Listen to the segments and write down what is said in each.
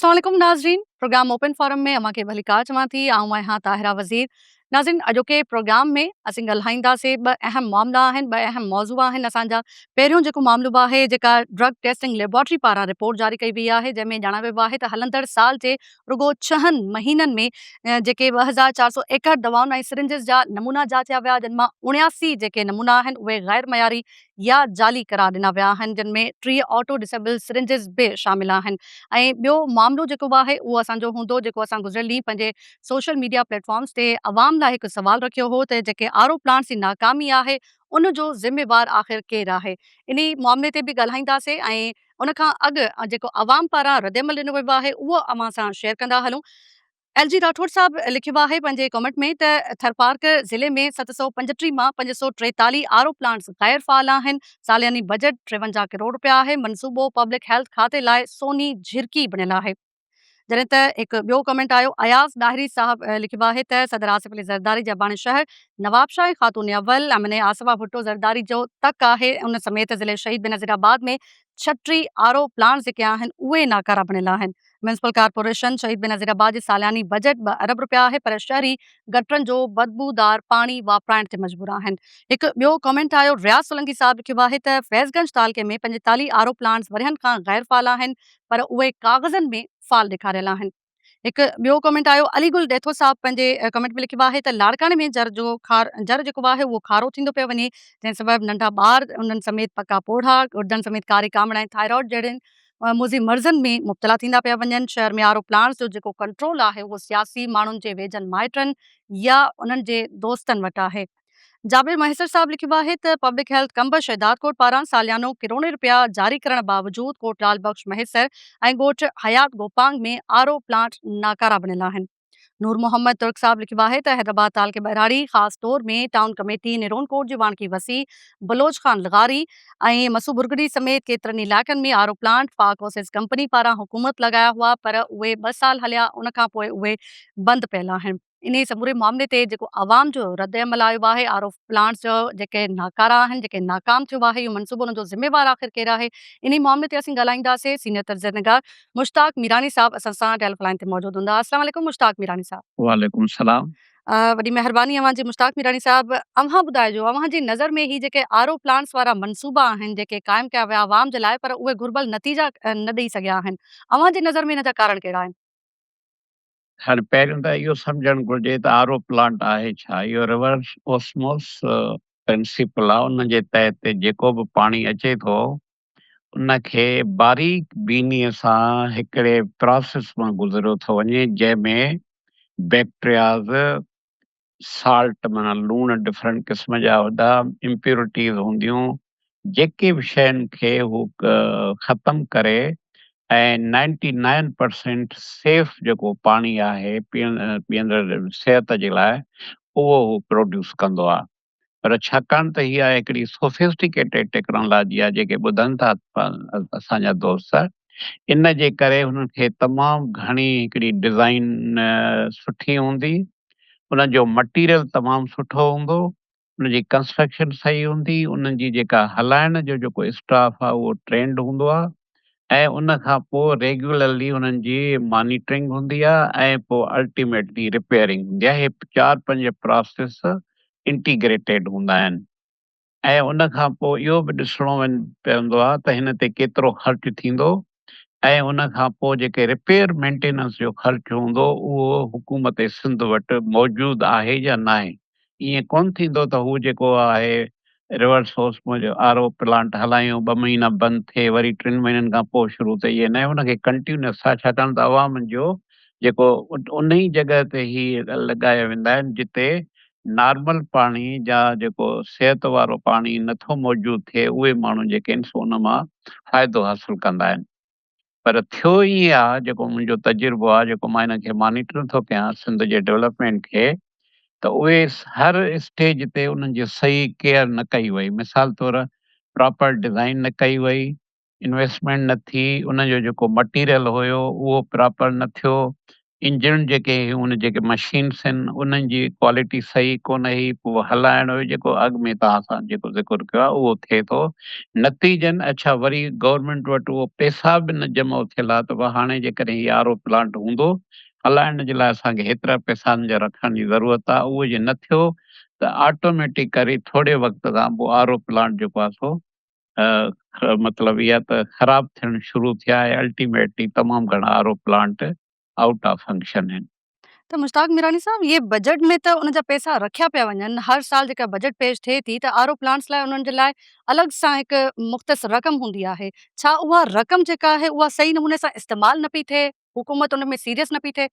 السلام عليڪم ناظرين پروگرام اوپن فورم ۾ اوهان کي ڀليڪار چوان ٿي. آئون آهيان طاهره وزير. ناظرين اڄوڪي پروگرام ۾ اسين ڳالهائينداسين ٻه اهم معاملا آهن، ٻه اهم موضوع آهن اسان جا. پهريون جيڪو معاملو آهي جيڪا ڊرگ ٽيسٽنگ ليبارٽري پاران رپورٽ جاري ڪئي وئي آهي جنهن ۾ ڄاڻايو ويو آهي ته هلندڙ سال جي رڳو ڇهن مهينن ۾ جيڪي 2461 دوائن ۽ سرنجز جا نمونا جاچيا ويا جن مان 79 جيڪي نمونا آهن اهي غير معياري يا جعلي قرار ڏنا ويا آهن جن ۾ 30 آٽو ڊسيبل سرنجز به شامل آهن ۽ ٻيو معاملو جيڪو به آهي اهو اسان جو هوندو جيڪو اسان گذريل ڏينهن پنهنجي سوشل ميڊيا پليٽ فارمز تي عوام لاء هڪ سوال رکيو هو ته جيڪي آر او پلانٽس جي ناڪامي آهي ان جو ذميوار آخر ڪير آهي انهي معاملي تي به ڳالهائينداسين ۽ ان کان اڳ جيڪو عوام پاران ردعمل ڏنو ويو آهي اهو اوهان سان شيئر ڪندا هلون. ايل جي راٺوڙ صاحب لکيو آهي پنهنجي ڪمينٽ ۾ ته ٿرپارڪر ضلعي ۾ 735 مان 543 آر او پلانٽس غير فعال آهن، سالياني بجيٽ 53 ڪروڙ رپيا آهي، منصوبو پبلڪ هيلٿ کاتي لاء سوني جهرڪي بڻيل آهي. جڏهن ته هڪ ٻيو ڪمينٽ آيو اياز ڏاهري صاحب لکيو آهي ته صدر آصف علي زرداري جي اباڻي شهر نوابشاهه ۽ خاتون اول امنه آصفه ڀٽو زرداري جو تڪ آهي ان سميت ضلعي شهيد بينظير آباد ۾ 36 آر او پلانٽس جيڪي آهن اهي ناڪارا بڻيل آهن. ميونسپل ڪارپوريشن شهيد بينظير آباد جي سالياني بجيٽ 2 ارب رپيا آهي پر شهري گٽرن جو بدبودار پاڻي واپرائڻ تي مجبور آهن. هڪ ٻيو ڪمينٽ آيو رياض سولنگي صاحب لکيو آهي ته فيض گنج تعلقي ۾ 45 آر او پلانٽس ورهين کان غير فعال آهن پر اهي ڪاغذن ۾ فعال ڏيکاريل آهن. هڪ ٻيو ڪمينٽ آيو علي گل ڏيٿو صاحب پنهنجي ڪمينٽ ۾ لکيو آهي ته لاڙڪاڻي ۾ جر جو کار جر جيڪو آهي اهو کارو ٿيندو پيو وڃي جنهن سبب ننڍا ٻار انهن سميت پڪا پوڙها گردن سميت ڪاري ڪامڻ ۽ ٿائرائڊ جهڙين موذي مرضن ۾ مبتلا ٿيندا پيا وڃن شهر ۾ آر او پلانٽس جو جيڪو ڪنٽرول آهي اهو سياسي ماڻهن جي ويجهن مائٽن يا انهن جي دوستن وٽ آهي. جابر مهيسر صاحب لکيو آهي ته پبلڪ هيلٿ قمبر شهدادڪوٽ پاران ساليانو ڪروڙين رپيا جاري ڪرڻ باوجود ڪوٽ لال بخش مهيسر ۽ ڳوٺ حيات گوپانگ ۾ آر او پلانٽ ناڪارا بڻيل آهن. نور محمد ترڪ صاحب لکيو آهي ته حيدرآباد تعلقي ٻهراڙي خاص طور ۾ ٽائون ڪميٽي نيرون ڪوٽ جي واڻڪي وسي بلوچ خان لغاري ۽ مسو ڀرڳڙي سميت ڪيترن علائقن ۾ آر او پلانٽ پاڪ اوسيس ڪمپني پاران حڪومت لڳايا هئا پر اهي 2 سال هليا ان کانپوء اهي بند پيل آهن. انهي سموري معاملي تي جيڪو عوام جو رد عمل آيو آهي آر او پلانٽس جو جيڪي ناڪارا آهن جيڪي ناڪام ٿيو آهي اهو منصوبو ان جو ذميوار آخر ڪير آهي انهي معاملي تي اسين ڳالهائينداسين سينيئر تجزيه نگار مشتاق ميراڻي صاحب اسان سان ٽيليفون لائين تي موجود هوندا. السلام عليڪم مشتاق ميراڻي صاحب. وعليڪم السلام. وڏي مهرباني اوهان جي مشتاق ميراڻي صاحب اوهان ٻڌائجو اوهان جي نظر ۾ هي جيڪي آر او پلانٽس وارا منصوبا آهن جيڪي قائم ڪيا ويا عوام جي لاء پر اهي گهربل نتيجا نه ڏئي سگهيا آهن اوهان جي نظر ۾ ان جا ڪارڻ ڪهڙا آهن؟ هاڻي پهريون ته اهو سمجهڻ گهرجي ته آر او پلانٽ آهي ڇا؟ اهو ريورس اوسموس پرنسپل آهي، ان جي تحت جيڪو به پاڻي اچي ٿو ان کي باريڪ بينيء سان هڪڙي پراسيس مان گذريو ٿو وڃي جنهن ۾ بيڪٽرياز، سالٽ معنيٰ لوڻ ڊفرنٽ قسم جا هوندا، امپيورٽيز هونديون، جيڪي به شين کي هو ختم ڪري ۽ نائنٽي نائن پرسينٽ سيف جيڪو پاڻي آهي پيئڻ پيئندڙ صحت جي لاء اهو هو پروڊيوس ڪندو آهي پر ڇاڪاڻ ته هي آهي هڪڙي سوفسٽيڪيٽيڊ ٽيڪنالاجي آهي جيڪي ٻڌن ٿا اسان جا دوست ان جي ڪري هنن کي تمام گهڻي هڪڙي ڊزائين سٺي هوندي ان جو مٽيريل تمام سٺو هوندو، ان جي ڪنسٽرڪشن صحيح هوندي، انهن جي جيڪا هلائڻ جو جيڪو اسٽاف آهي اهو ٽرينڊ هوندو آهي ۽ ان کان پوء ريگيولرلي انهن جي مانيٽرنگ هوندي آهي ۽ پوء الٽيميٽلي رپيئرنگ هوندي آهي. هي چار پنج پراسيس انٽيگريٽيڊ هوندا آهن ۽ ان کان پوء اهو به ڏسڻو پوندو آهي ته هن تي ڪيترو خرچ ٿيندو ۽ ان کان پوء جيڪي رپيئر مينٽيننس جو خرچ هوندو اهو حڪومت سنڌ وٽ موجود آهي يا ناهي. ائين ڪونه ٿيندو ته هو جيڪو آهي ريورس اوسمو جو آر او پلانٽ هلايون 2 مهينا بند ٿئي وري 3 مهينن کان پوء شروع ٿئي ائين ناهي ان کي ڪنٽينيوس آهي ڇاڪاڻ ته عوام جو جيڪو انهي جڳهه تي هي لڳايا ويندا آهن جتي نارمل پاڻي يا جيڪو صحت وارو پاڻي نٿو موجود ٿئي اهي ماڻهو جيڪي آهن سو ان مان فائدو حاصل ڪندا آهن پر ٿيو ائين آهي جيڪو منهنجو تجربو آهي جيڪو مان هن کي مانيٽر ٿو ڪيان سنڌ جي ڊولپمينٽ کي ته اهي هر اسٽيج تي انهن جي صحيح ڪيئر نه ڪئي وئي مثال طور پراپر ڊزائين نه ڪئي وئي انويسٽمينٽ نه ٿي، ان جو جيڪو مٽيريل هيو اهو پراپر نه ٿيو. انجڻ جيڪي هيون جيڪي مشينس آهن انهن جي ڪوالٽي صحيح ڪونه هئي پوء هلائڻ جو جيڪو اڳ ۾ توهان سان جيڪو ذڪر ڪيو آهي اهو ٿئي ٿو نتيجن اڇا وري گورنمينٽ وٽ اهو پيسا به نه جمع ٿيل آهي ته هاڻي جيڪڏهن هي آر او پلانٽ هوندو هلائڻ جي لاء اسان کي هيترا پيسا جا رکڻ جي ضرورت آهي اهو جي نه ٿيو ته آٽوميٽيڪلي ٿوري وقت کان پوء آر او پلانٽ جيڪو آهي سو مطلب اها ته خراب ٿيڻ شروع ٿيا ۽ الٽيميٽلي تمام گهڻا R O plant out of function آهن. ته مشتاق ميراني صاحب اهي بجيٽ ۾ ته ان جا پئسا رکيا پيا وڃن هر سال جيڪا بجيٽ پيش ٿئي ٿي ته آر او پلانٽس لاء انهن جي لاء الڳ سان هڪ مختص رقم هوندي آهي ڇا اها رقم جيڪا آهي اها صحيح نموني سان استعمال نه پئي ٿئي حڪومت ان ۾ سيريس نه پئي ٿئي؟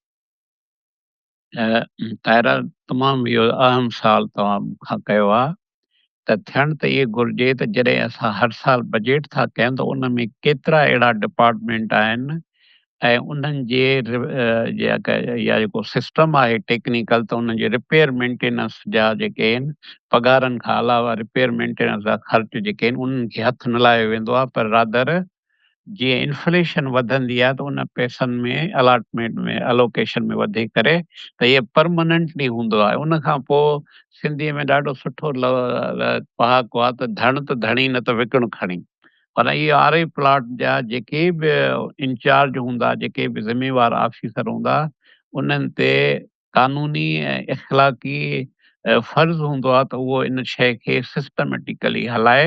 طاهره تمام اهو اهم سوال توهان مون کان ڪيو آهي ته ٿيڻ ته اهي گهرجي ته جڏهن اسان هر سال بجيٽ ٿا ڪيون ته ان ۾ ڪيترا اهڙا ڊپارٽمينٽ آهن ۽ انهن جي يا جيڪو سسٽم آهي ٽيڪنيڪل ته انهن جي رپيئر مينٽيننس جا جيڪي آهن پگهارن کان علاوه رپيئر مينٽيننس جا خرچ جيڪي آهن انهن کي هٿ نه لايو ويندو آهي پر رادر جيئن انفليشن وڌندي آهي ته ان پئسن ۾ الاٽمينٽ ۾ الوڪيشن ۾ وڌي ڪري ته اهي پرماننٽلي هوندو آهي ان کان پوء سنڌي ۾ ڏاڍو سٺو پهاڪو آهي ته ڌڻ ته ڌڻي نه ته وڪڻ کڻي پر اهي آر اي پلاٽ جا جيڪي به انچارج هوندا جيڪي به ذميوار آفيسر هوندا انهن تي قانوني ۽ اخلاقي فرض هوندو آهي ته اهو ان شيء کي سسٽميٽيڪلي هلائي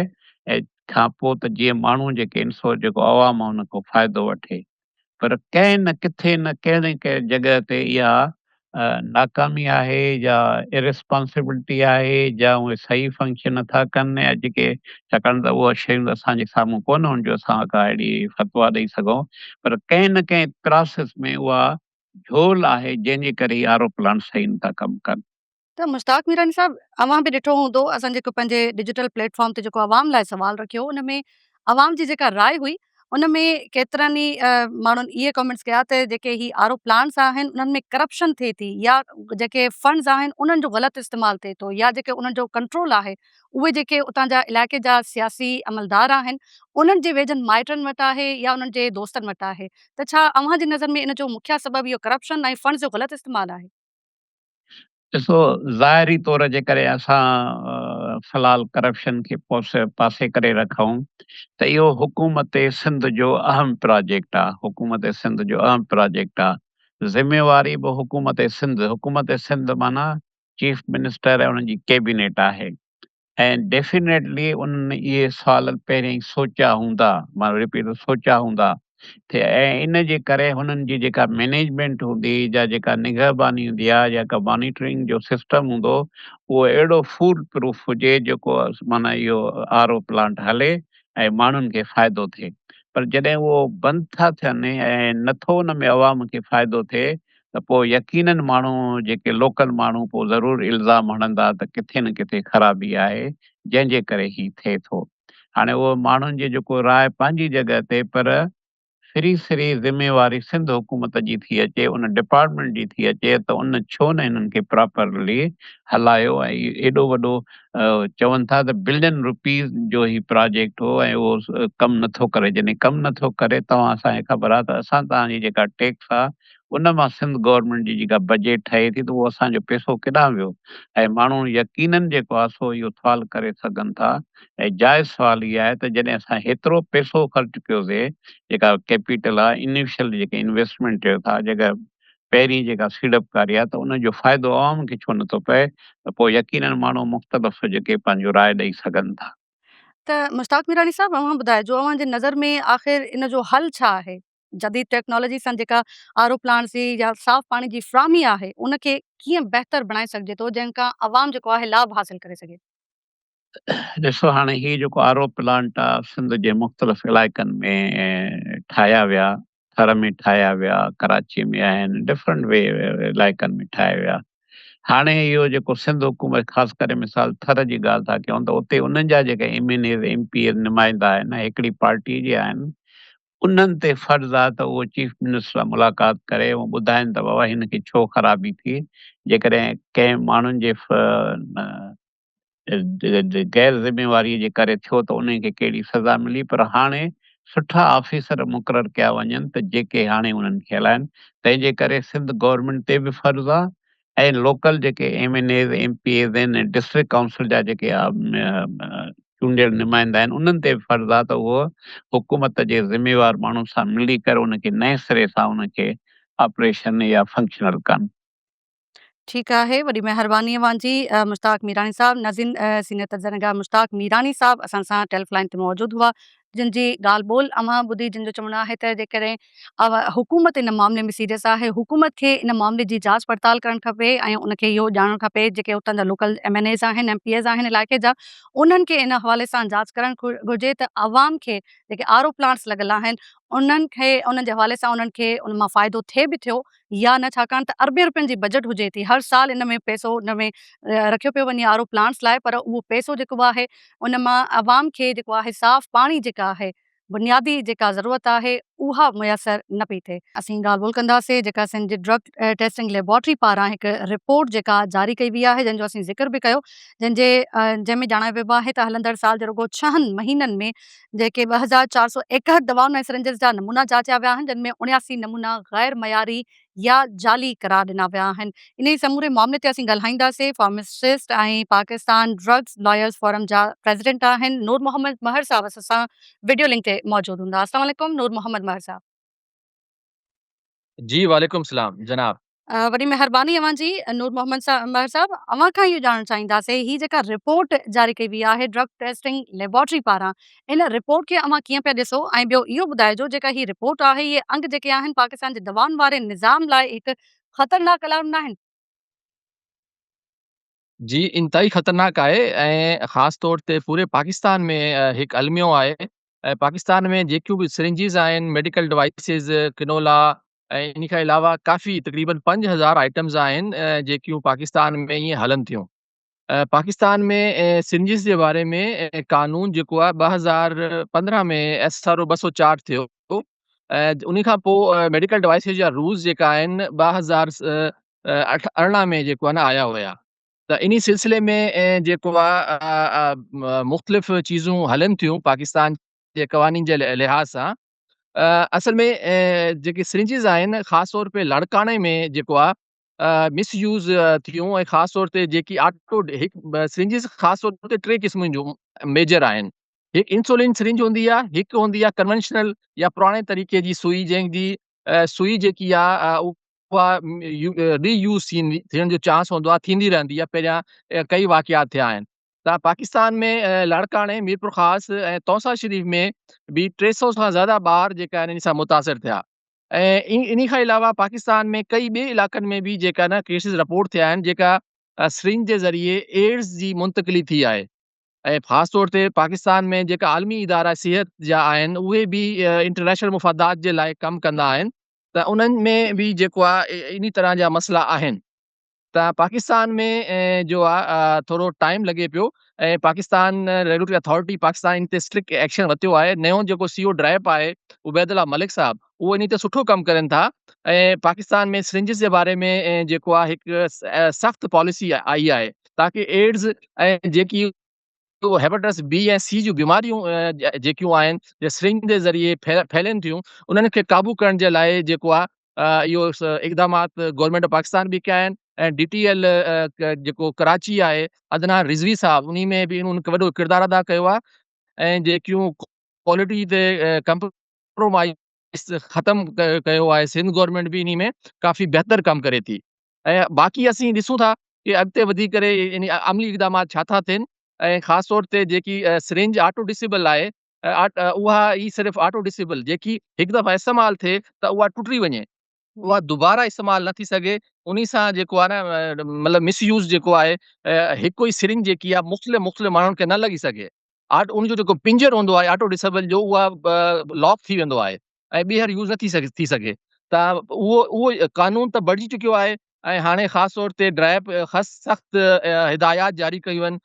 ۽ کان پوء ته جيئن ماڻهو جيڪي آهن سو جيڪو عوام آهي ان کان فائدو وٺي پر ڪنهن نه ڪٿي نه ڪهڙي ڪنهن جڳهه تي اها ناڪامي آهي يا اريسپانسبلٽي آهي يا اهي صحيح فنڪشن نٿا ڪن يا جيڪي ڇاڪاڻ ته اهي شيون اسان جي سامهون ڪونه هن جو اسان ڪا اهڙي فتويٰ ڏئي سگهون پر ڪنهن نه ڪنهن پراسيس ۾ اها جهول آهي جنهن جي ڪري هي آر او پلانٽ صحيح نٿا ڪم ڪن. ته مشتاق ميراني صاحب اوهان به ڏٺو هوندو اسان جيڪو پنهنجي ڊجيٽل پليٽ فارم تي جيڪو عوام لاء سوال رکيو ان ۾ عوام جي جيڪا راء هئي ان ۾ ڪيترن ئي ماڻهن اهي ڪمينٽس ڪيا ته جيڪي هي آر او پلانٽس آهن انهن ۾ ڪرپشن ٿئي ٿي يا جيڪي فنڊز آهن انهن جو غلط استعمال ٿئي ٿو يا جيڪي انهن جو ڪنٽرول آهي اهي جيڪي اتان جا علائقي جا سياسي عملدار آهن انهن جي ويجهن مائٽن وٽ آهي يا انهن جي دوستن وٽ آهي ته ڇا اوهان جي نظر ۾ ان جو مکيه سبب اهو ڪرپشن ۽ فنڊز جو غلط استعمال آهي؟ ڏسو ظاهري طور جيڪڏهن اسان في الحال ڪرپشن کي پاسي ڪري رکون ته اهو حڪومت سنڌ جو اهم پراجيڪٽ آهي حڪومت سنڌ جو اهم پراجيڪٽ آهي ذميواري به حڪومت سنڌ حڪومت سنڌ معنيٰ چيف منسٽر ۽ انهن جي ڪيبينيٽ آهي ۽ ڊيفينيٽلي انهن اهي سوال پهرين سوچيا هوندا مان رپيٽ سوچيا هوندا ۽ ان جي ڪري هنن جي جيڪا مينيجمينٽ هوندي يا جيڪا نگهباني هوندي آهي يا ڪا مانيٽرنگ جو سسٽم هوندو اهو اهڙو فول پروف هجي جيڪو معنيٰ اهو آر او پلانٽ هلي ۽ ماڻهن کي فائدو ٿئي پر جڏهن اهو بند ٿا ٿين ۽ نٿو ان ۾ عوام کي فائدو ٿئي ته پوء يقينن ماڻهو جيڪي لوڪل ماڻهو پوء ضرور الزام هڻندا ته ڪٿي نه ڪٿي خرابي آهي جنهن جي ڪري هي ٿئي ٿو. هاڻي اهو ماڻهن جي جيڪو راء پنهنجي جڳهه تي پر سري سري ذميواري سنڌ حڪومت جي ٿي اچي ان ڊپارٽمينٽ جي ٿي اچي ته ان ڇو نه هنن کي پراپرلي هلايو ۽ ايڏو وڏو چون ٿا ته بلين روپيز جو هي پراجيڪٽ هو ۽ اهو ڪم نٿو ڪري جڏهن ڪم نٿو ڪري توهان اسان کي خبر آهي ته اسان توهان جي جيڪا ٽيڪس آهي ان مان سنڌ گورنمينٽ جي جيڪا بجيٽ ٺهي ٿي ته اهو اسان جو پيسو ڪيڏانهن ويو ۽ ماڻهو يقينن جيڪو آهي سو اهو سوال ڪري سگهن ٿا ۽ جائز سوال اهو آهي ته جڏهن اسان هيترو پيسو خرچ ڪيوسي جيڪا ڪيپيٽل آهي انيشل جيڪي انويسٽمينٽ چيو ٿا جيڪا پهرين جيڪا سيڙپڪاري آهي ته ان جو فائدو عوام کي ڇو نٿو پئي ته پوء يقينن ماڻهو مختلف جيڪي پنهنجو راء ڏئي سگهن ٿا. ته مشتاق ميراڻي صاحب اوهان ٻڌائجو اوهان جي نظر ۾ آخر ان جو حل ڇا آهي؟ جديد ٽيڪنالاجي سان جيڪا آر او پلانٽس جي يا صاف پاڻي جي فراهمي آهي ان کي ڪيئن بهتر بڻائي سگهجي ٿو جنهن کان عوام جيڪو آهي لاڀ حاصل ڪري سگهي؟ ڏسو هاڻي هي جيڪو آر او پلانٽ آ سنڌ جي مختلف علائقن ۾ ٺاهيا ويا ٿر ۾ ٺاهيا ويا ڪراچي ۾ آهن ڊفرنٽ وي علائقن ۾ ٺاهيا ويا هاڻي اهو جيڪو سنڌ حڪومت خاص ڪري مثال ٿر جي ڳالهه ٿا ڪيون ته اتي انهن جا جيڪي M N As M P As نمائندا آهن هڪڙي پارٽي جي آهن انهن تي فرض آ ته اهو چيف منسٽر سان ملاقات ڪري ۽ ٻڌائين ته بابا هن کي ڇو خرابي ٿي جيڪڏهن ڪنهن ماڻهن جي غير ذميواري جي ڪري ٿيو ته انهن کي ڪهڙي سزا ملي پر هاڻي سٺا آفيسر مقرر ڪيا وڃن ته جيڪي هاڻي انهن کي هلائن تنهن جي ڪري سنڌ گورنمينٽ تي به فرض آ ۽ لوڪل جيڪي M N As M P As آهن ۽ ڊسٽرڪٽ ڪائونسل جا جيڪي چونڊيل نمائندا آهن انهن تي به فرض آ ته اهو حڪومت جي ذميوار ماڻهن سان ملي ڪري ان کي نئين سري سان ان کي آپريشن يا فنڪشنل ڪن. ٺيڪ آهي وڏي مهرباني اوهان جي مشتاق ميراڻي صاحب ناظرين سينئر تجزيه نگار مشتاق ميراڻي صاحب اسان سان ٽيلف لائن تي موجود هئا جن جي ڳالهه ٻولهه اوهان ٻڌي جن جو چوڻ آهي ته جيڪڏهن حڪومت ان معاملي ۾ سيريس آهي حڪومت کي ان معاملي جي جاچ پڙتال ڪرڻ کپي ۽ ان کي اهو ڄاڻڻ کپي جيڪي اتان جا لوڪل ايم اين ايز آهن ايم پي ايز آهن علائقي جا انهن کي ان حوالي سان جاچ ڪرڻ گهرجي ته عوام کي جيڪي آر او پلانٽس لڳل آهن انهن کي انهن جي حوالي سان انهن کي ان مان فائدو ٿئي به ٿيو يا نه ڇاڪاڻ ته اربين روپين جي بجيٽ هجي ٿي هر سال ان ۾ پئسو ان ۾ رکيو پيو وڃي آر او پلانٽس لاء پر اهو پئسو جيڪو آهي ان مان عوام کي جيڪو آهي صاف پاڻي جيڪا آهي بنيادي جيڪا ضرورت آهي اها ميسر نه پئي ٿئي. اسين ڳالهه ٻولهه ڪنداسين جيڪا سنڌ جي ڊرگ ٽيسٽنگ ليبارٽري پاران هڪ رپورٽ جيڪا جاري ڪئي وئي آهي جنهن جو اسين ذڪر به ڪيو جنهن جي جنهن ۾ ڄاڻايو ويو آهي ته هلندڙ سال جي رڳو ڇهن مهينن ۾ جيڪي 2461 دوائن ۽ سرنجز جا نمونا جاچيا ويا آهن جن ۾ 79 نمونا غير معياري يا جعلي قرار ڏنا ويا آهن انهي سموري معاملي تي اسين ڳالهائينداسين pharmacist ۽ Pakistan drugs lawyers forum جا پريزيڊنٽ آهن نور محمد مهر صاحب اسان سان وڊيو لنڪ تي موجود هوندا السلام عليڪم نور محمد مهر صاحب. جي وعليڪم السلام جناب. وڏي مهرباني اوهان جي نور محمد مهر صاحب اوهان کان اهو ڄاڻڻ چاهينداسين هي جيڪا رپورٽ جاري ڪئي وئي آهي ڊرگ ٽيسٽنگ ليبارٽري پاران ان رپورٽ کي اوهان ڪيئن پيا ڏسو ۽ ٻيو اهو ٻڌائجو جيڪا هي رپورٽ آهي اهي انگ جيڪي آهن پاڪستان جي دوائن واري نظام لاء هڪ خطرناڪ الارم ناهن؟ جي انتهائي خطرناڪ آهي ۽ خاص طور تي پوري پاڪستان ۾ هڪ الميو آهي ۽ پاڪستان ۾ جيڪيون به سرنجز آهن ميڊيڪل ڊوائسز ڪنولا ۽ ان کان علاوه ڪافي تقريبن 5000 آئٽمز آهن جيڪيون پاڪستان ۾ ائين هلن ٿيون پاڪستان ۾ سرنجز جي باري ۾ قانون جيڪو آهي 2015 ۾ ايس آر او 204 ٿيو ۽ ان کان پوء ميڊيڪل ڊوائسز جا رولز جيڪا آهن 2018 ۾ جيڪو آهي نه آيا هيا ته انهي سلسلي ۾ جيڪو آهي مختلف چيزون هلن ٿيون پاڪستان جي قوانين جي لحاظ سان اصل ۾ جيڪي سرنجز آهن خاص طور تي لاڙڪاڻي ۾ جيڪو آهي مس يوز ٿيون ۽ خاص طور تي جيڪي آٽو هڪ سرنجز خاص طور تي ٽي قسمن جون ميجر آهن هڪ انسولين سرنج هوندي آهي هڪ هوندي آهي ڪنوينشنل يا پراڻي طريقي جي سوئي جنهن جي سوئي جيڪي آهي اها ري يوز ٿيڻ جو چانس هوندو آهي ٿيندي رهندي آهي پهريان ڪئي واقعات ٿيا آهن ته پاڪستان ۾ لاڙڪاڻي ميرپورخاص ۽ تونسا شريف ۾ به 300 کان زياده ٻار جيڪا آهن ان سان متاثر ٿيا ۽ ان کان علاوه پاڪستان ۾ ڪئي ٻئي علائقن ۾ به جيڪا نه ڪيسز رپورٽ ٿيا آهن جيڪا سرنج جي ذريعي ايڊز جي منتقلي ٿي آهي ۽ خاص طور تي پاڪستان ۾ جيڪا عالمي ادارا صحت جا آهن اهي به انٽرنيشنل مفادات جي لاء ڪم ڪندا آهن ته انهن ۾ به جيڪو آهي انهي طرح جا مسئلا آهن ته پاڪستان ۾ جو آهي ٿورو ٽائيم لڳي پيو ۽ پاڪستان ريگوليٽري اٿارٽي پاڪستان ان تي اسٽرڪٽ ايڪشن ورتو آهي نيون جيڪو سي او ڊريپ آهي عبيد الله ملڪ صاحب اهو انهي تي سٺو ڪم ڪرن ٿا ۽ پاڪستان ۾ سرنجز جي باري ۾ جيڪو آهي هڪ سخت پاليسي آئي آهي تاڪه ايڊز ۽ جيڪي هيپاٽائٽس بي ۽ سي جون بيماريون جيڪيون آهن جي سرنج جي ذريعي ڦهلين ٿيون انهن کي قابو ڪرڻ جي لاء جيڪو آهي اهو اقدامات گورنمينٽ آف پاڪستان به ڪيا آهن ۽ ڊي ٽي ايل جيڪو ڪراچي آهي عدنان رضوي صاحب انهي ۾ به انهن وڏو ڪردار ادا ڪيو آهي ۽ جيڪيون ڪوالٽي تي ڪمپرومائز ختم ڪيو آهي سنڌ گورنمينٽ به انهي ۾ ڪافي بهتر ڪم ڪري ٿي ۽ باقي اسين ڏسون ٿا ڪي اڳتي وڌي ڪري يعني عملي اقدامات ڇا ٿا ٿين ۽ خاص طور تي جيڪي سرنج آٽو ڊسيبل آهي اها ئي صرف آٽو ڊسيبل جيڪي هڪ دفعا استعمال ٿئي ته اها ٽٽي وڃي اها دوباره استعمال نه ٿي سگهي انهي سان جيڪو آهي نه مطلب مس يوز جيڪو آهي هڪ ئي سرنج جيڪي آهي مختلف مختلف ماڻهن کي نه لڳي سگهي آٽ ان جو جيڪو پنجر هوندو آهي آٽو ڊسيبل جو اها لاڪ ٿي ويندو آهي ۽ ٻيهر يوز نه ٿي سگهي ته اهو اهو قانون ته بڻجي چڪيو آهي ۽ هاڻي خاص طور تي ڊريپ سخت هدايات جاري ڪيون آهن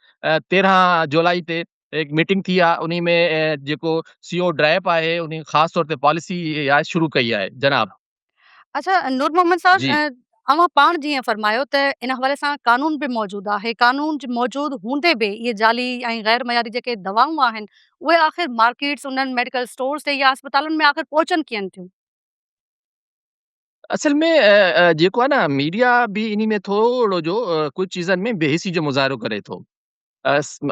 13 جولائي تي هڪ ميٽنگ ٿي آهي انهي ۾ جيڪو سي او ڊريپ آهي انهي خاص طور تي پاليسي شروع ڪئي آهي جناب. اچها نور محمد صاحب جي. اوهان پاڻ جيئن فرمايو ته ان حوالي سان قانون به موجود آهي، قانون جي موجود هوندي به اهي جعلي ۽ غير معياري جيڪي دوائون آهن اهي آخر مارڪيٽس انهن ميڊيڪل اسٽورز تي يا اسپتالن ۾ آخر پهچن ڪيئن ٿيون؟ اصل ۾ جيڪو آهي نه ميڊيا به انهي ۾ ٿورو جو ڪجهه چيزن ۾ بي حسي جو مظاهرو ڪري ٿو.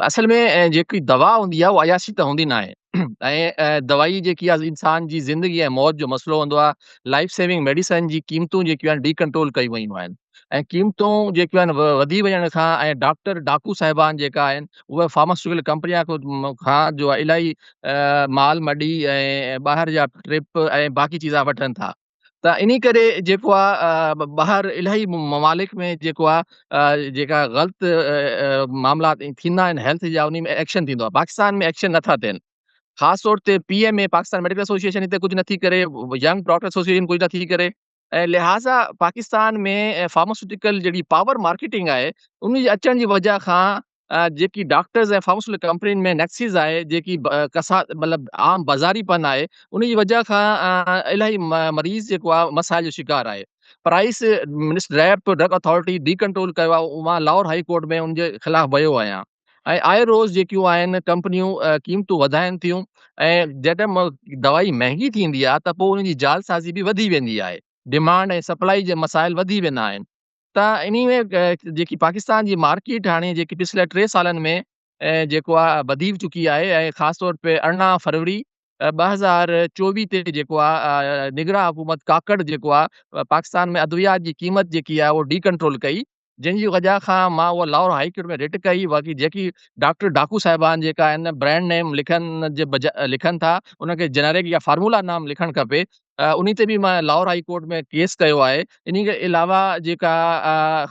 اصل ۾ جيڪي دوا هوندي آهي اها عياشي ته هوندي ناهي ۽ دوائي جيڪي آهي انسان جي زندگي ۽ موت جو مسئلو هوندو آهي. لائف سيونگ ميڊيسن جي قيمتون جيڪيون آهن ڊي ڪنٽرول ڪيون ويون آهن ۽ قيمتون جيڪيون آهن وڌي وڃڻ کان ۽ ڊاڪٽر ڊاڪو صاحبان جيڪا آهن اهي فارماسيوٽيڪل ڪمپنيان کان جو الاهي مال مڏي ۽ ٻاهر جا ٽرپ ۽ باقي چيزا وٺن ٿا ته انهي ڪري جيڪو آ ٻاهر الاهي ممالڪ ۾ جيڪو آ جيڪا غلط معاملات ٿيندا آهن هيلٿ جا انهي ۾ ايڪشن ٿيندو آ پاڪستان ۾ ايڪشن نٿا ٿين خاص طور تي P M A Pakistan medical association هتي ڪجهه نٿي ڪري ينگ ڊاڪٽر ايسوسيئيشن ڪجهه نٿي ڪري ۽ لهٰذا پاڪستان ۾ فارماسيوٽيڪل جهڙي پاور مارڪيٽنگ آهي ان جي اچڻ جي وجه کان جيڪي ڊاڪٽرز ۽ فارماسيوٽيڪل ڪمپنين ۾ نيڪسز آهي جيڪي ڪسا مطلب عام بازاري پن آهي ان جي وجه کان الاهي مريض جيڪو آهي مسائل جو شڪار آهي. Price minister DRAP drug authority decontrol ڪيو آهي مان لاهور هائي ڪورٽ ۾ ان جي خلاف ويو آهيان ۽ آء روز جيڪيون آهن ڪمپنيون قيمتون وڌائن ٿيون ۽ جڏهن دوائي مهنگي ٿيندي آهي ته پوء ان جي جعلسازي به وڌي ويندي آهي ڊمانڊ ۽ سپلائي جي مسائل وڌي ويندا آهن ته انهي ۾ جيڪي پاڪستان جي مارڪيٽ هاڻي جيڪي پڇلي 3 سالن ۾ جيڪو آهي وڌي چڪي آهي ۽ خاص طور تي 18 فروري 2024 تي جيڪو آهي نگران حڪومت ڪاڪڙ جيڪو آهي پاڪستان ۾ ادويات جي قيمت جيڪي آهي اهو ڊي ڪنٽرول ڪئي جنهن جي وجه کان مان اها لاهور هائي ڪورٽ ۾ رٽ ڪئي باقي جيڪي ڊاڪٽر ڊاڪو صاحبان جيڪا آهن برانڊ نيم لکن جي بجاء لکن ٿا ان کي جنرڪ يا فارمولا نام لکڻ کپي انهي تي به مان لاهور هائي ڪورٽ ۾ ڪيس ڪيو آهي. انهي کان علاوه جيڪا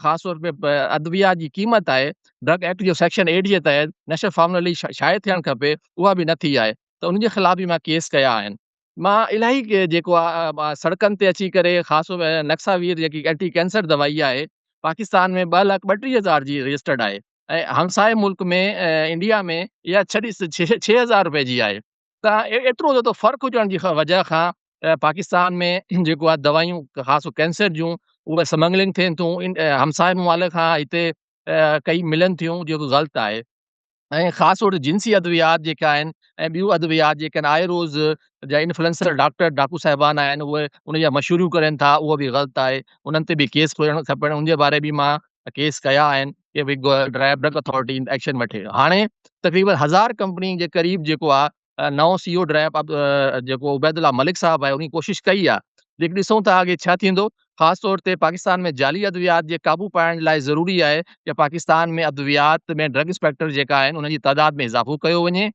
خاص طور تي ادويات جي قيمت آهي ڊرگ ايڪٽ جو سيڪشن ايٽ جي تحت نيشنل فارمولري شايع ٿيڻ کپي اها به نه ٿي آهي ته ان جي خلاف به مان ڪيس ڪيا آهن. مان الاهي جيڪو آهي سڙڪن تي اچي ڪري خاص طور نڪساوير جيڪي اينٽي ڪينسر دوائي آهي پاڪستان ۾ 2 لک 32 هزار جي رجسٽرڊ آهي ۽ همسايه ملڪ ۾ انڊيا ۾ اها 6000 رپئي جي آهي. ته ايترو زياده فرق هجڻ جي وجه کان پاڪستان ۾ جيڪو آهي دوائيون خاص ڪينسر جون اهي سمگلنگ ٿين ٿيون همسايه ممالڪ کان هتي ڪئي ملن ٿيون جيڪو غلط آهي ۽ خاص طور تي جنسي ادويات جيڪا آهن ۽ ٻيون ادويات جيڪا آهن آئي روز جا انفلوئنسر ڊاڪٽر ڊاڪو صاحبان آهن اهي ان جا مشهوريون ڪرن ٿا اهو به غلط آهي انهن تي به ڪيس کولڻ کپن ان جي باري به مان ڪيس ڪيا آهن ڪي ڀئي ڊريپ ڊرگ اٿارٽي ايڪشن وٺي. هاڻي تقريبن 1000 ڪمپني جي قريب جيڪو آ نئون سي او ڊريپ جيڪو عبيد الله ملڪ صاحب آهي انهي ڪوشش ڪئي آ ليڪن ڏسون ٿا اڳي ڇا ٿيندو. خاص طور تي پاڪستان ۾ جعلي ادويات جي قابو پائڻ لاء ضروري آهي ته پاڪستان ۾ ادويات ۾ ڊرگ انسپيڪٽر جيڪا آهن انهن جي تعداد ۾ اضافو ڪيو وڃي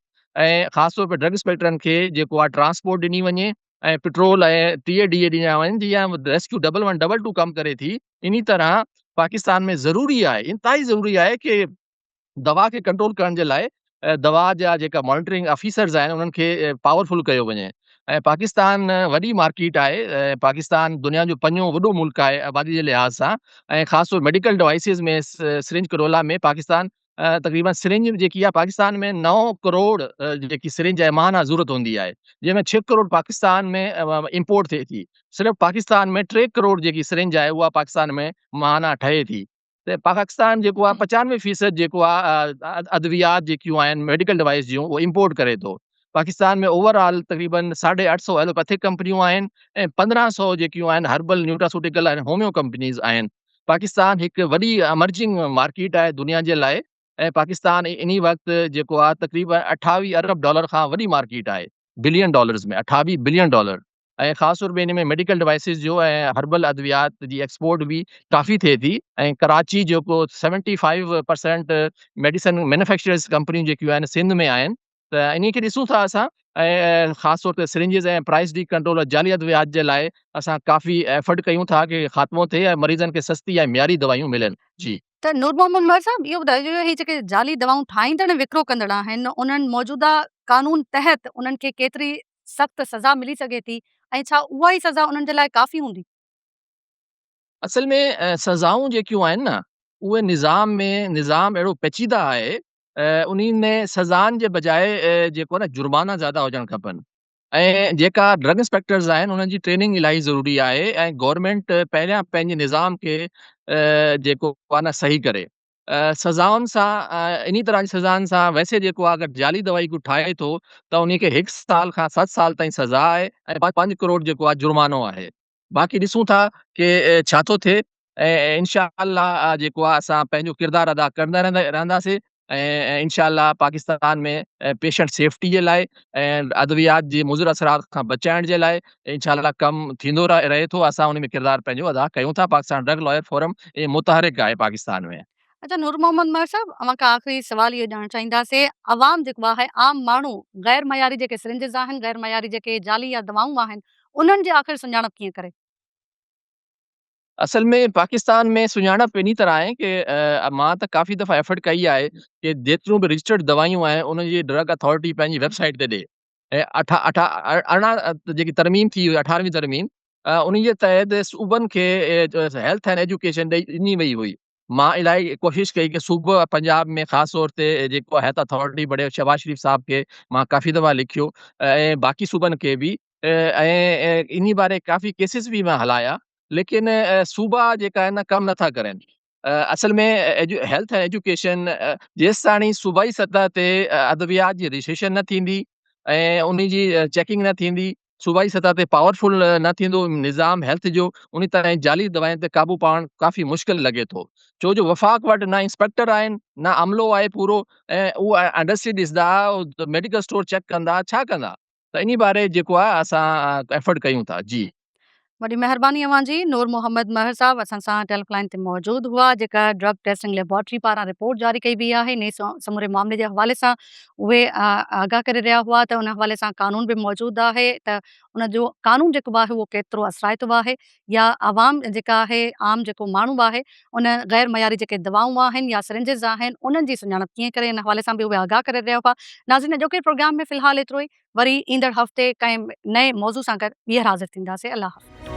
۽ خاص طور تي ڊرگ انسپيڪٽرن کي جيڪو آ ٽرانسپورٽ ڏني وڃي ۽ پيٽرول ۽ ٽي اي ڊي اي ڏنا وڃن جيئن rescue double one double two ڪم ڪري ٿي انهي طرح پاڪستان ۾ ضروري آهي انتهائي ضروري آهي ڪي دوا کي ڪنٽرول ڪرڻ جي لاء دوا جا جيڪا مانيٽرنگ آفيسرز آهن انهن کي پاورفل ڪيو وڃي ۽ پاڪستان وڏي مارڪيٽ آهي پاڪستان دنيا جو پنجون وڏو ملڪ آهي آبادي جي لحاظ سان ۽ خاص طور medical devices ۾ syringe Corolla ۾ Pakistan تقريبن سرنج جيڪي آهي پاڪستان ۾ 9 ڪروڙ جيڪي سرنج آهي ماهانه ضرورت هوندي آهي جنهن ۾ 6 ڪروڙ پاڪستان ۾ امپورٽ ٿئي ٿي صرف پاڪستان ۾ 3 ڪروڙ جيڪي سرنج آهي اها پاڪستان ۾ ماهانه ٺهي ٿي ته پاڪستان جيڪو آهي 95 فيصد جيڪو آهي ادويات جيڪيون آهن ميڊيڪل ڊوائس جون اهو امپورٽ ڪري ٿو پاڪستان ۾ اوور آل تقريبن 850 ايلوپيٿڪ ڪمپنيون آهن ۽ 1500 جيڪيون آهن هربل نيوٽراسوٽيڪل ۽ هوميو ڪمپنيز آهن پاڪستان هڪ وڏي امرجنگ مارڪيٽ آهي دنيا جي لاء ۽ پاڪستان انهي وقت جيڪو آهي تقريبن 28 ارب ڊالر کان وڏي مارڪيٽ آهي بلين ڊالرز ۾ 28 بلين ڊالر ۽ خاص طور تي ان ۾ ميڊيڪل ڊوائسز جو ۽ هربل ادويات جي ايڪسپورٽ به ڪافي ٿئي ٿي ۽ ڪراچي جيڪو 75% ميڊيسن مينوفيڪچررز ڪمپنيون جيڪيون آهن سنڌ ۾ آهن ته انهي کي ڏسون ٿا اسان ۽ خاص طور تي سرنجز ۽ پرائس ڊي ڪنٽرول جعلي ادويات جي لاء اسان ڪافي ايفرٽ ڪيون ٿا ڪي خاتمو ٿئي ۽ مريضن کي سستي ۽ معياري دوائيون ملن جي. ته نور محمد مهر صاحب اهو ٻڌايو جو هي جيڪي جعلي دوائون ٺاهيندڙ ۽ وڪرو ڪندڙ آهن انهن موجوده قانون تحت انهن کي ڪيتري سخت سزا ملي سگهي ٿي ۽ ڇا اها ئي سزا انهن جي لاء ڪافي هوندي؟ اصل ۾ سزائون جيڪيون آهن نه اهي نظام ۾ نظام اهڙو پيچيده آهي انهي ۾ سزائن جي بجاء جيڪو نه جرمانا زياده هجڻ کپن ۽ جيڪا ڊرگ انسپيڪٽرز آهن انهن جي ٽريننگ الاهي ضروري آهي ۽ گورنمينٽ پهريان پنهنجي نظام کي جيڪو آهي نه صحيح ڪري سزائن سان انهي طرح جي سزائن سان ويسي جيڪو آهي اگر جعلي دوائي ڪو ٺاهي ٿو ته انهي کي هڪ سال کان ست سال تائين سزا آهي ۽ پنج ڪروڙ جيڪو آهي جرمانو آهي باقي ڏسون ٿا ڪي ڇا ٿو ٿئي ۽ انشاء الله جيڪو آهي اسان پنهنجو ڪردار ادا ڪندا رهنداسين ۽ انشاء الله پاڪستان ۾ پيشنٽ سيفٽي جي لاء ۽ ادويات جي مضر اثرات کان بچائڻ جي لاء انشاء الله ڪم ٿيندو رهي ٿو اسان ان ۾ ڪردار پنهنجو ادا ڪيون ٿا پاڪستان ڊرگ لائر فورم متحرڪ آهي پاڪستان ۾. اچا نور محمد مهر صاحب اوهان کان آخري سوال اهو ڄاڻڻ چاهينداسين عوام جيڪو آهي عام ماڻهو غير معياري جيڪي سرنجز آهن غير معياري جيڪي جعلي يا دوائون آهن انهن جي آخر سڃاڻپ ڪيئن ڪري؟ اصل ۾ پاڪستان ۾ سڃاڻپ انهي طرح آهي ڪي مان ته ڪافي دفعا ايفرٽ ڪئي آهي ڪي جيتريون به رجسٽرڊ دوائيون آهن انهن جي ڊرگ اٿارٽي پنهنجي ويب سائيٽ تي ڏي ۽ اٺا اٺا ارڙهن جيڪي ترميم ٿي هئي اٺاروين ترميم انهي جي تحت صوبن کي هيلٿ اينڊ ايجوڪيشن ڏئي ڏني وئي هئي مان الاهي ڪوشش ڪئي ڪي صوبو پنجاب ۾ خاص طور تي جيڪو هيلٿ اٿارٽي بڙي شهباز شريف صاحب کي مان ڪافي دفعا لکيو ۽ باقي صوبن کي به ۽ انهي باري ڪافي ڪيسز به مان هلايا ليڪن صوبا جيڪا آهن ڪم نٿا ڪرن اصل ۾ هيلٿ ۽ ايجوڪيشن جيستاڻي صوبائي سطح تي ادويات جي رجسٽريشن نه ٿيندي ۽ انهي جي چيڪنگ نه ٿيندي صوبائي سطح تي پاور فل نه ٿيندو نظام هيلٿ جو انهي طرح جعلي دوائن تي قابو پائڻ ڪافي مشڪل لڳي ٿو ڇو جو وفاق وٽ نه انسپيڪٽر آهن نه عملو آهي پورو ۽ اهو انڊسٽري ڏسندا ميڊيڪل اسٽور چيڪ ڪندا ڇا ڪندا ته انهي باري جيڪو آهي اسان ايفرٽ ڪيون ٿا جي. وڏي مهرباني اوهان جي نور محمد مهر صاحب اسان سان ٽيلف لائن تي موجود هئا جيڪا ڊرگ ٽيسٽنگ ليبارٽري پاران رپورٽ جاري ڪئي وئي آهي انهي سموري معاملي جي حوالي سان اهي آگاهه ڪري رهيا هئا ته ان حوالي سان قانون به موجود آهي ته ان جو قانون جيڪو آهي اهو ڪيترو اثرائتو آهي يا عوام جيڪا آهي عام جيڪو ماڻهو آهي ان غير معياري جيڪي دوائون آهن يا سرنجز آهن انهن جي سڃاڻپ ڪيئن ڪري ان حوالي سان به اهي آگاهه ڪري رهيا هئا ناظرين اڄوڪي پروگرام ۾ في الحال ايترو ئي وري ايندڙ هفتي ڪنهن نئين موضوع سان گڏ ٻيهر حاضر ٿينداسين الله حافظ.